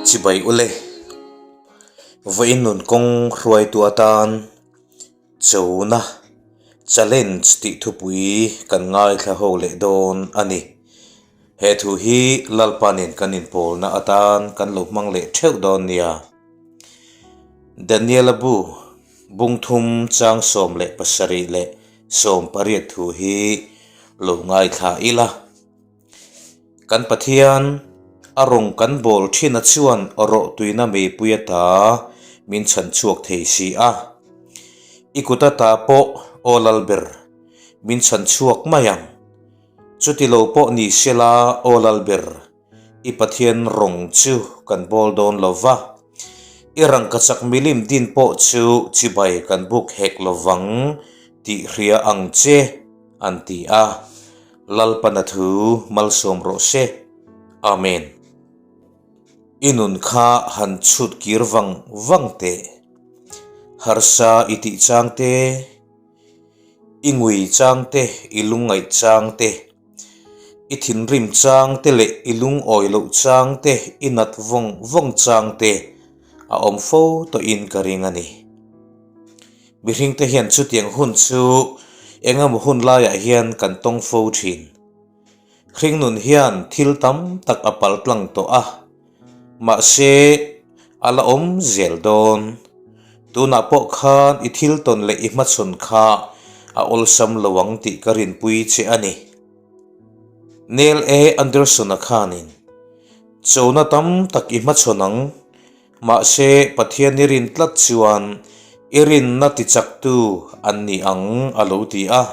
Chibai ule, vawiin nun kawng hruaitu atan chona challenge tih thupui kan ngaithla ho leh dawn a ni. He thu hi Lalpa nen kan inpawlna atan kan lo hmang leh theuh dawn nia. Daniela bu bungthum chang 17 leh 18 thu hi lo ngaithla ila. Kan Pathian a rawng kan bawl thin a chuan rawh tuina meipui ata min chhan chhuak thei si a. I kut ata pawh aw lal ber min chhan chhuak mai ang. Chuti lo pawh ni sela aw lal ber i Pathian rawng chu kan bawl dawn lo va. I rangkachak milim din pawh chu chibai kan buk hek lo vang tih hria ang che an ti a. Lalpana thu malsawm rawh se. Amen. I nun kha han chhut kir vang vang teh. Harsa i tih chang te, i ngui chang te, i lungngaih chang te, i thinrim chang te leh i lungawi loh chang te, i nat vawng vawng chang te a awm fo tawhin ka ring a ni. Mihringte hian chutiang hun chu engemaw hun laiah hian kan tawng fo thin. Hringnun hian thil tam tak a pal tlang tawh a, mahse a la awm zel dawn. Tunah pawh khan i thil tawn leh i hmachhawn kha a awlsam lo ang tih ka rinpui che a ni. Neil A. Anderson-a khanin, Chona tam tak i hmachhawn ang. Mahse, Pathian i rin tlat chuan i rinna tichaktu an ni ang a lo ti a.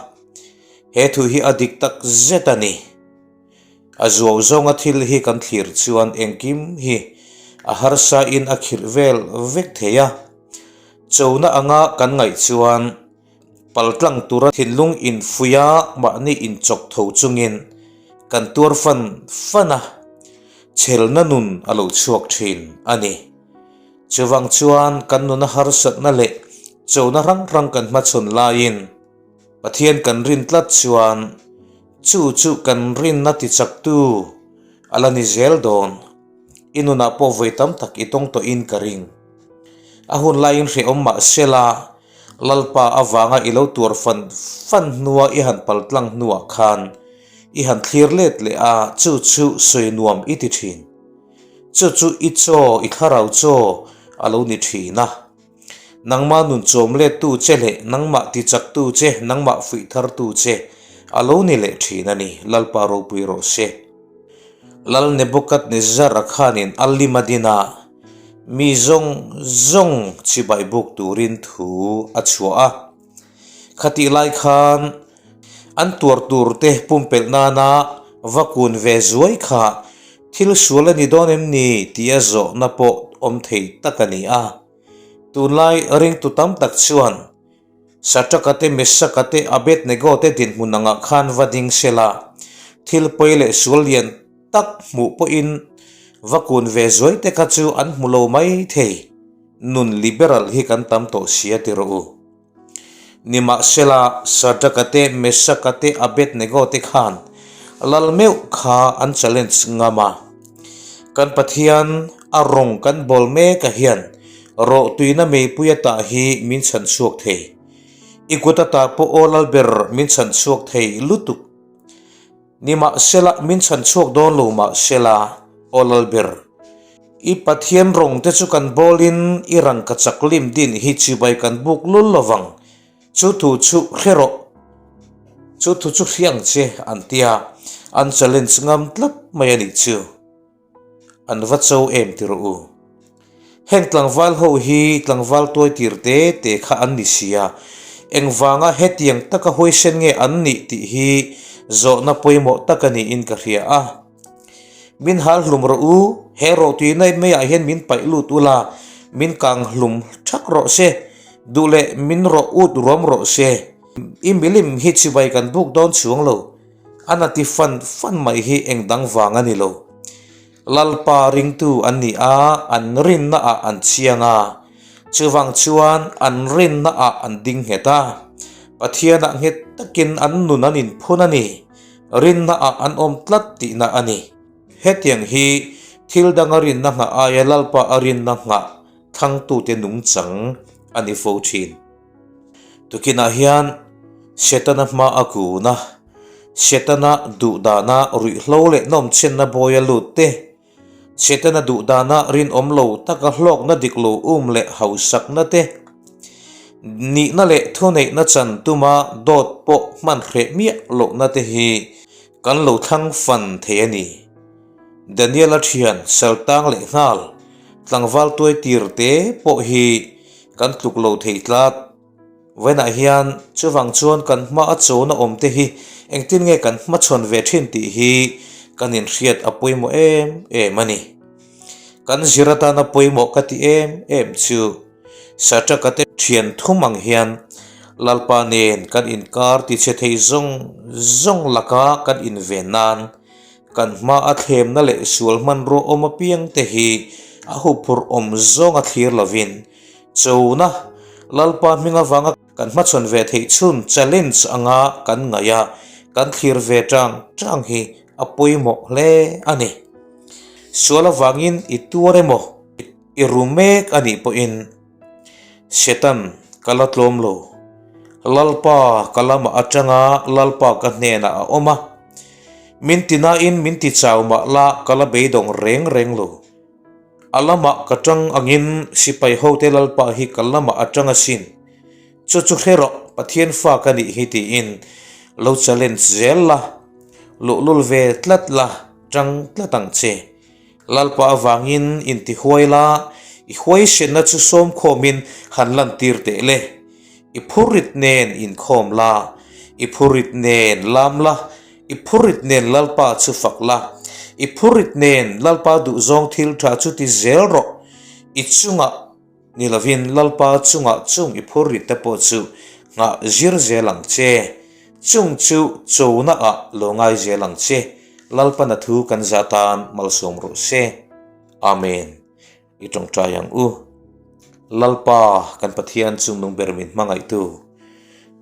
He thu hi a dik tak zet a ni. A zuau zawnga thil hi kan thlir chuan engkim hi a harsain a khirh vel vek thei a. Chona anga kan ngaih chuan paltlang tura thinlung infuia mahni inchawk tho chungin kan tuar fan fan a, chhelna nun a lo chhuak thin a ni. Chuvang chuan kan nuna harsatna leh chona hrang hrang kan hmachhawn laiin Pathian kan rin tlat chuan chu chu kan rinna tichaktu a la ni zel dawn. I nunah pawh vawi tam tak i tawng tawhin ka ring. A hun laiin hrehawm mah sela, Lalpa avanga i lo tuar fan fan hnua i han pal tlang hnuah khan i han thlir let leh a, chu chu sawi nuam i ti thin. Chu chu i chaw, i thlarau chaw a lo ni thin a. Nangmah nun chawm lettu che leh nangmah tichaktu che, nangmah fuih thartu che a lo ni leh thin a ni, Lalpa ropui rawh se. Lal Nebukadnezzar-a khanin a lim a din a, mi zawng zawng chibai buk turin thu a chhuah a. Khatih lai khan an tuar turte pumpelh nana va kun ve zuai kha thil sual a ni dawn em ni tia zawhna pawh awm thei tak a ni a. Tunlai ringtu tam tak chuan Satraka te, Mesaka te, Abednego te dinhmun angah khan va ding sela, thil pawi leh sual lian tak hmuh pawhin va kun ve zuai te kha chu an hmu lo mai thei. Nun liberal hi kan tam tawh sia ti rawh u. Nimahsela, Satraka te, Mesaka te, Abednego te khan lal meuh kha an challenge ngam a. Kan Pathian a rawng kan bawl mek a hian rawh tuina meipui a tah hi min chhan chhuak thei. I kut a tah pawh aw lal ber min chhan chhuak thei lutuk. Nimahsela min chhan chhuak dawn lo mahsela aw lal ber. I Pathian rawng te chu kan bawlin i rangka chak lim din hi chibai kan buk lul lovang. Chu thu chu hre rawh, chu thu chu hriang che an ti a, an challenge ngam tlat mai a nih chu. An va cho em ti rawh u. Heng tlangval ho hi tlangval tuai tir te te kha an ni sia, engvanga hetiang taka huaisen nge an nih tih hi zawhna pawimawh tak a niin ka hria a. Min hal hlum rawh u, he rawhtui naih maiah hian min paih lut ula, min kang hlum thak rawh se, duh leh min rawh ut ruam rawh se. I milim hi chibai kan buk dawn chuang lo, a na ti fan fan mai hi eng dang vang a ni lo. Lalpa ringtu an ni a, an rinna ah an chiang a, chuvang chuan an rinna ah an ding nghet a, Pathianah nghet takin an nun an inphun a ni. Rinna ah an awm tlat tihna a ni. Hetiang hi Thil danga rinna nghah aia Lalpa a rinna nghah thlangtute nungchang a ni fo thin. Tukinah hian Setana hma a kun a, Setana duhdana ruihhlo leh nawmchenna bawia lut te, Setana duhdana rinawm lo taka hlawkna dik lo um leh hausakna te, nihna leh thuneihna chan tuma dawt pawh hman hreh miah lohna te hi kan lo thlang fan thei a ni. Daniel-a thian saltang leh nghal tlangval tuai tir te pawh hi kan tluk lo thei tlat. Vawiinah hian chuvang chuan kan hma a chona awm te hi engtin nge kan hmachhawn ve thin tih hi kan inhriat a pawimawh em em a ni. Kan zir atana pawimawh ka ti em em chu Satraka te thian thum ang hian Lalpa nen kan inkar tichhe thei zawng zawng laka kan inven nan Kan hma a thlemna leh sual hmanrua awm apiang te hi a huphurh awm zawng a thlir lovin chona Lalpa hming avanga kan hmachhawn ve theih chhun challenge anga kan ngaih a, kan thlir ve tang tang hi a pawimawh hle a ni. Sual avangin i tuar emaw i ru mek a nih pawhin Setan ka la tlawm lo. Lalpa ka lamah atanga Lalpa ka hnenah a awm a. Min ti nain min ti chau mah la ka la beidawng reng reng lo. A lamah ka tang angin sipai hote Lalpa hi ka lamah a tang asin. Chu chu hre rawh Pathian fa ka nih hi tiin lo challenge zel la, luhlul ve tlat la, tang tlat ang che. Lalpa avangin intihuai la, i huaisenna chu sawmkhawmin han lantir teh le. I phurrit nen inkhawm la, i phurrit nen lam la, i phurrit nen Lalpa chu fak la, i phurrit nen Lalpa duhzawng thil tha chu ti zel rawh, i chungah Ni lovin Lalpa chungah chung i phur rit te pawh chu nghah zir zel ang che. Chung chu chona ah lo ngai zel ang che. Lalpan a thu kan za tan malsawm rawh se. Amen. I tawngtai ang u. Lalpa kan Pathian chung nung ber min hmangaihtu.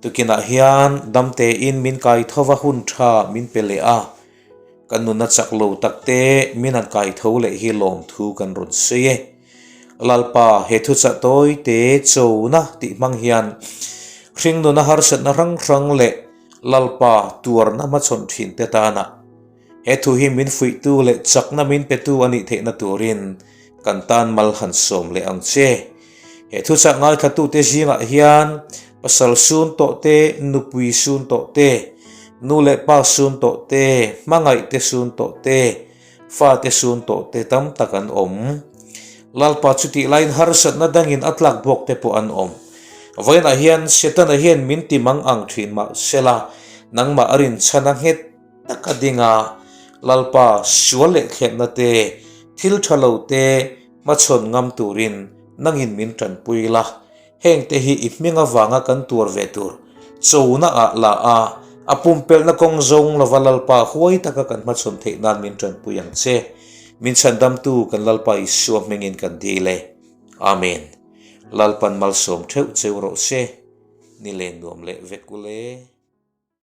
Tukinah hian damtein min kai thova hun tha min pe leh a. Kan nunna chak lo tak te min han kai tho leh hi lawmthu kan rawn sawi e. Lalpa, he thuchah tawi te chona tih hmang hian hring nuna harsatna hrang hrang leh Lalpa tuarna hmachhawn thin te tana he thu hi min fuihtu leh chakna min petu a nih theihna turin kan tan mal han sawm leh ang che. He thuchah ngaithlatute zingah hian pasal sun tawh te, nupui sun tawh te, nu leh pa sun tawh te, hmangaih te sun tawh te, fate sun tawh te tam tak an awm. Lalpa chutih laiin harsatna dangin a tlak bawk te pawh an awm. Vawiinah hian Setana hian min ti mang ang thin mah sela, nangmah a rinchhan a nghet tak a ding a, Lalpa sual leh thlenna te, thil tha lo te, Hmachhawn ngam turin nangin min tanpui la, hengte hi i hming avanga kan tuar ve tur chona ah la a, a pumpelhna kawng zawng lova Lalpa huai taka kan hmachhawn theih nan min tanpui ang che. Min chhandamtu kan Lalpa Isua hmingin kan dil e. Amen. Lalpan malsawm theuh cheu rawh se. Ni len nuam leh vek ule.